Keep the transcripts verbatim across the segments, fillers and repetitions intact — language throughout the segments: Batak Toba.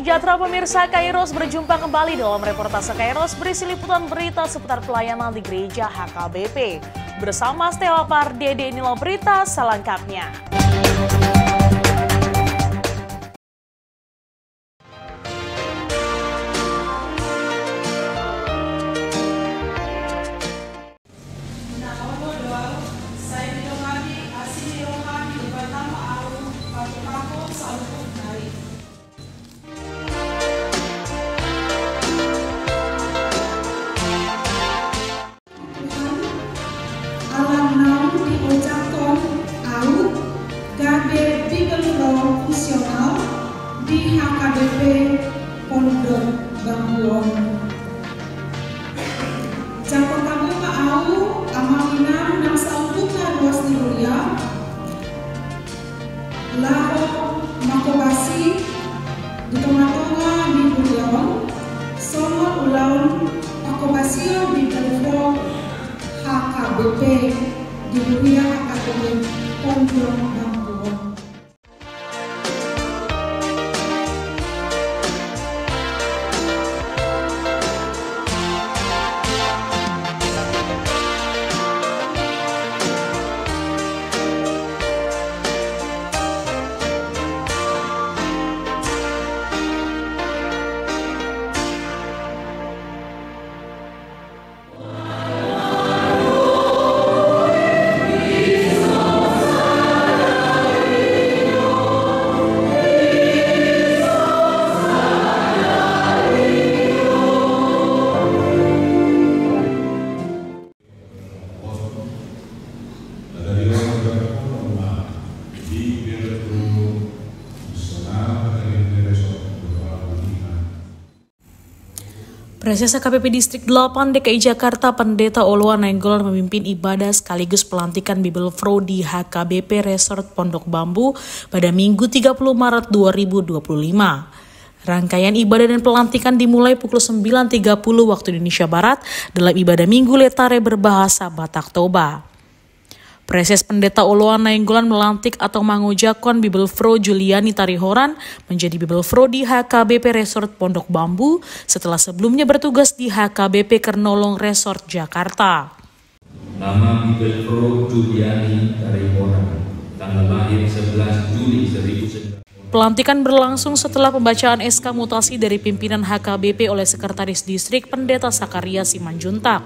Sejahtera pemirsa Kairos, berjumpa kembali dalam reportase Kairos berisi liputan berita seputar pelayanan di gereja H K B P. Bersama Stella Pardede, inilah berita selengkapnya. Tuhan, ala naung diojakhon ahu gabe Bibelvrouw fungsional di H K B P Pondok Bambu on. Jakhon hamu ma ahu, amang inang nang saluhutna ruas ni huria, laho manghobasi di tongatonga ni huria on, songon ulaon panghobasion Bibelvrouw H K B P di huria H K B P Pondok Bambu on. Praeses H K B P Distrik delapan D K I Jakarta, Pendeta Oloan Nainggolan memimpin ibadah sekaligus pelantikan Bibelvrouw di H K B P Resort Pondok Bambu pada Minggu tiga puluh Maret dua ribu dua puluh lima. Rangkaian ibadah dan pelantikan dimulai pukul sembilan tiga puluh waktu Indonesia Barat dalam ibadah Minggu Letare berbahasa Batak Toba. Praeses Pendeta Oloan Nainggolan melantik atau mangojakhon Bibelvrouw Juliani Tarihoran menjadi Bibelvrouw di H K B P Resort Pondok Bambu setelah sebelumnya bertugas di H K B P Kernolong Resort Jakarta. Nama Bibelvrouw Juliani Tarihoran, tanggal lahir sebelas Juli seribu sembilan ratus. Pelantikan berlangsung setelah pembacaan S K mutasi dari pimpinan H K B P oleh Sekretaris Distrik Pendeta Sakaria Simanjuntak.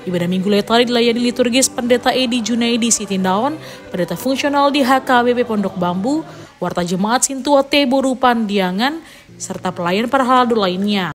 Ibadah Minggu Letare dilayani liturgis Pendeta Edi Junaidi Sitindaon, Pendeta Fungsional di H K B P Pondok Bambu, Warta Jemaat Sintua T Boru Pandiangan, serta pelayan parhalado lainnya.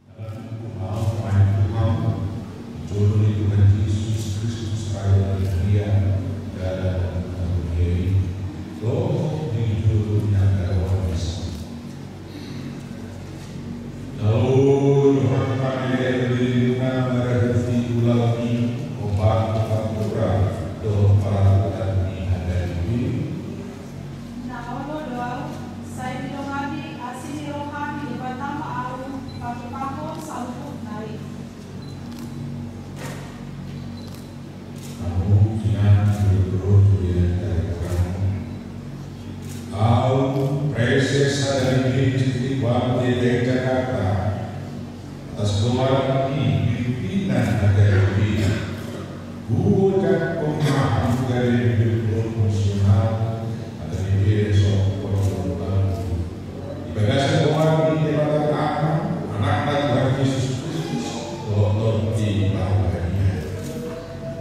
Dalam hukum Allah, main hukum jolo ni Tuhan Jesus Kristus, Raja Maria, dalam hukum Mary, dohot di jolo ni angka roha ni Kristus. Lalu Tuhan Maria, di lingkungan merah di ulang ni obat, obat pura, dohot para hutan ni hadari. Na olo do ahu, sai dilongari asi ni roha ni Debata ma ahu, pake pahom saluhutna i. Ahu, Inang, Bibelvrouw Juliani Tarihoran. Ahu, Praeses H K B P Distrik delapan D K I Jakarta. Atas goar ni pimpinan H K B P, huojakhon ma ahu gabe Bibelvrouw fungsional H K B P Resort Pondok Bambu. Di bagasan goar ni Debata Ama, Anakna Tuhan Jesus Kristus, dohot Tondi Parbadia.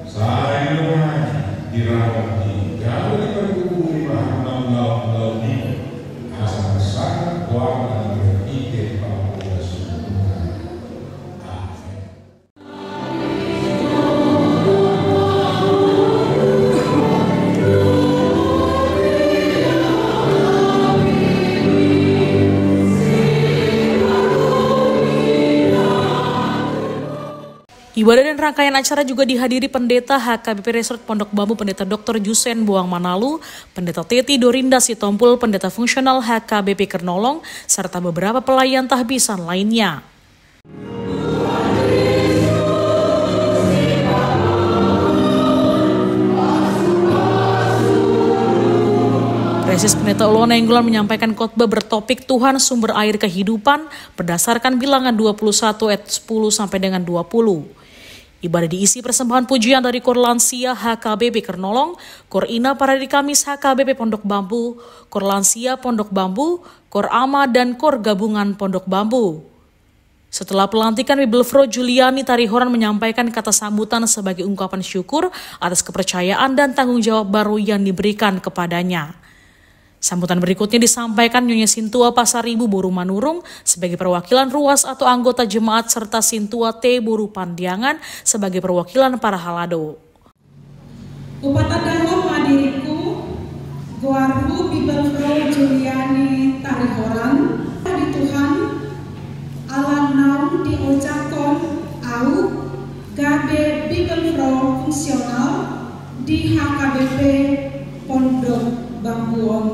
Sai dilongari, dirawati, jala dipargogoi ma hamu na ulaon-ulaon i, asa marsahat goarna di bagasan panghobasion. Amen. Ibadah dan rangkaian acara juga dihadiri Pendeta H K B P Resort Pondok Bambu, Pendeta Doktor Jusen Boang Manalu, Pendeta Teti Dorinda Sitompul, Pendeta Fungsional H K B P Kernolong, serta beberapa pelayan tahbisan lainnya. Praeses Pendeta Oloan Nainggolan menyampaikan khotbah bertopik Tuhan Sumber Air Kehidupan berdasarkan Bilangan dua puluh satu ayat sepuluh sampai dengan dua puluh. Ibadah diisi persembahan pujian dari Kor Lansia H K B P Kernolong, Kor Ina Paradi Kamis H K B P Pondok Bambu, Kor Lansia Pondok Bambu, Kor Ama, dan Kor Gabungan Pondok Bambu. Setelah pelantikan, Bibelvrouw Juliani Tarihoran menyampaikan kata sambutan sebagai ungkapan syukur atas kepercayaan dan tanggung jawab baru yang diberikan kepadanya. Sambutan berikutnya disampaikan Nyonya Sintua Pasaribu boru Manurung sebagai perwakilan ruas atau anggota jemaat, serta Sintua T boru Pandiangan sebagai perwakilan para halado. Hupatandahon ma diriku, goarhu Bibelvrouw Juliani Tarihoran. Di Tuhan, ala naung diojakhon ahu gabe Bibelvrouw fungsional di H K B P Pondok Bambu on.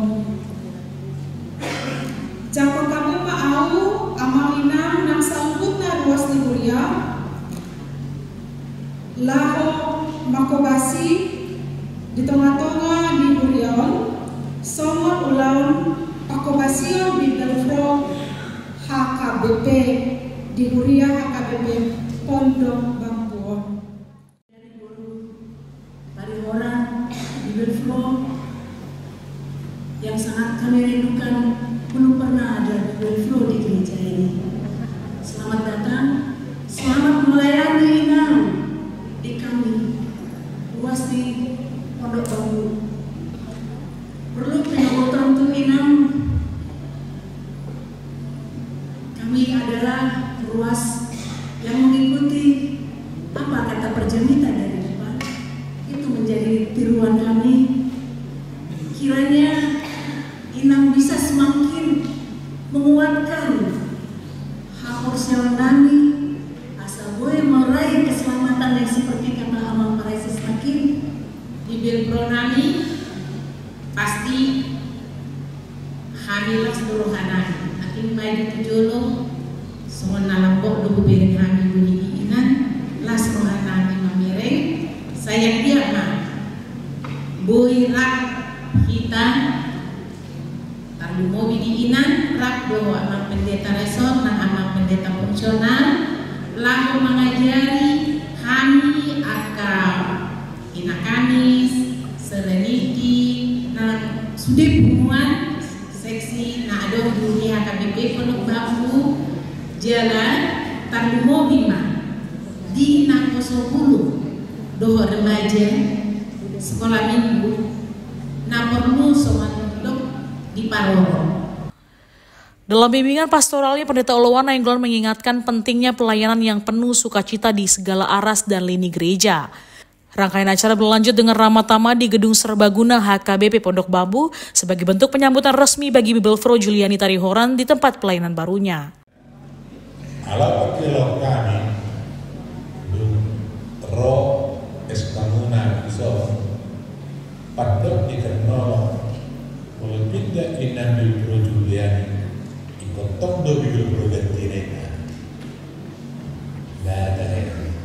Jakhon hamu ma ahu, amang inang nang saluhutna ruas ni huria, laho manghobasi di tongatonga ni huria on, songon ulaon panghobasion Bibelvrouw H K B P di huria H K B P Pondok Bambu on. Dari boru Tarihoran, Bibelvrouw yang sangat kami rindukan, belum pernah ada Bibelvrouw di gereja ini. Selamat datang, selamat melayani inang di kami, ruas di Pondok Bambu. Perlu pinobotan tu inang, kami adalah ruas yang mengikuti apa kata perjamita dari depan. Itu menjadi tiruan kami. Kiranya inang bisa semakin menguatkan haporseaon nami, asa boi maraih keselamatan yang seperti kata amang praeses nangkin. Bibelvrouw nami, pasti hami las do roha nami, atik maju tu jolo, songon na lambok do hubereng hami tu inang, las roha nami mamereng, sai anggiat ma boi rap hita, tarlumobi di inang, rap do amang pendeta resort nang amang pendeta fungsional, laho mangajari hami angka Ina Kamis, Serenity, nang sude punguan seksi na adong di H K B P Pondok Bambu, jala tarlumobi ma di naposo ulu dohot remaja sekolah minggu na porlu songon dok diparorot. Dalam bimbingan pastoralnya, Pendeta Oloan Nainggolan mengingatkan pentingnya pelayanan yang penuh sukacita di segala aras dan lini gereja. Rangkaian acara berlanjut dengan ramah tamah di Gedung Serbaguna H K B P Pondok Bambu sebagai bentuk penyambutan resmi bagi Bibelvrouw Juliani Tarihoran di tempat pelayanan barunya. Ala parkilala hami, dung ro es bangunan dison, pandok ni Kernolong, molo pinda inang Bibelvrouw Juliani, ingkon tong do Bibelvrouw gantina. Nah, jadi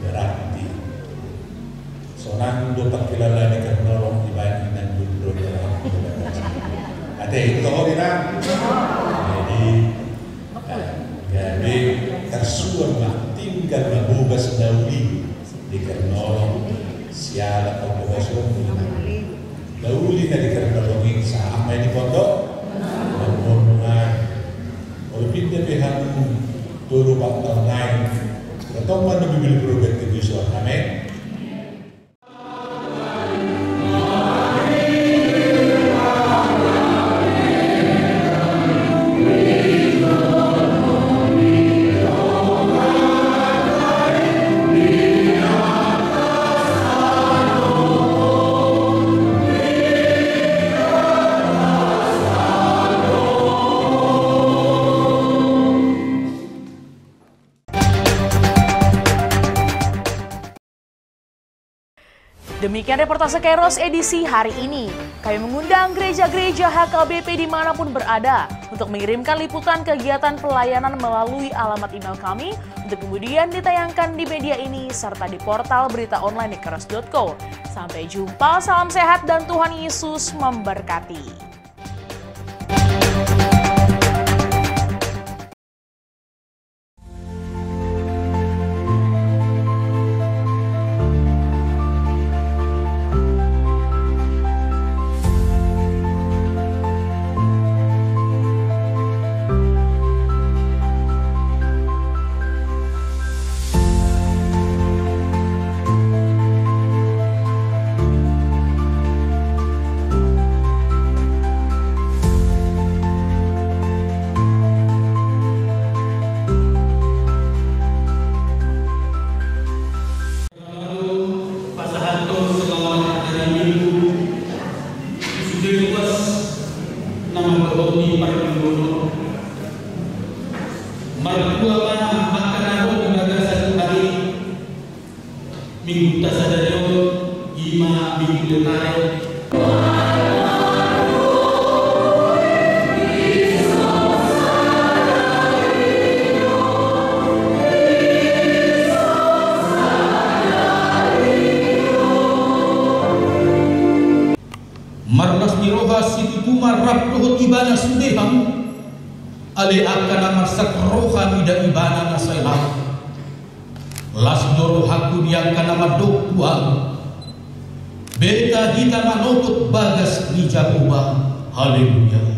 berarti sonang do parkilala ni Kernolong dibahen inang Bibelvrouw. Ate, itu ho, inang. Jadi, gabe tarsuan ma, tinggal ma bogas na uli di Kernolong, siala panghobasion, inang. Na uli na di Kernolong i, sahat ma i di pondok. Namun, molo pinda pe hamu tolu opat taon nai, tong ma na Bibelvrouw ganti dison. Amen. Demikian reportase Kairos edisi hari ini. Kami mengundang gereja-gereja H K B P dimanapun berada untuk mengirimkan liputan kegiatan pelayanan melalui alamat email kami untuk kemudian ditayangkan di media ini serta di portal berita online di kairos dot co. Sampai jumpa, salam sehat dan Tuhan Yesus memberkati. Pasahathon selamat hari Minggu. Sude ruas na mandohoti parmingguon. Martua ma angka na ro di bagasan ari. Mingguta sadari on i ma Minggu Letare. Marlas ni roha situtu ma rap dohot ibana sude hamu, ale angka na marsak roha mida ibana na sai lam. Las do rohangku di angka na mandok tu ahu. Beta hita manopot bagas ni Jahowa. Haleluya.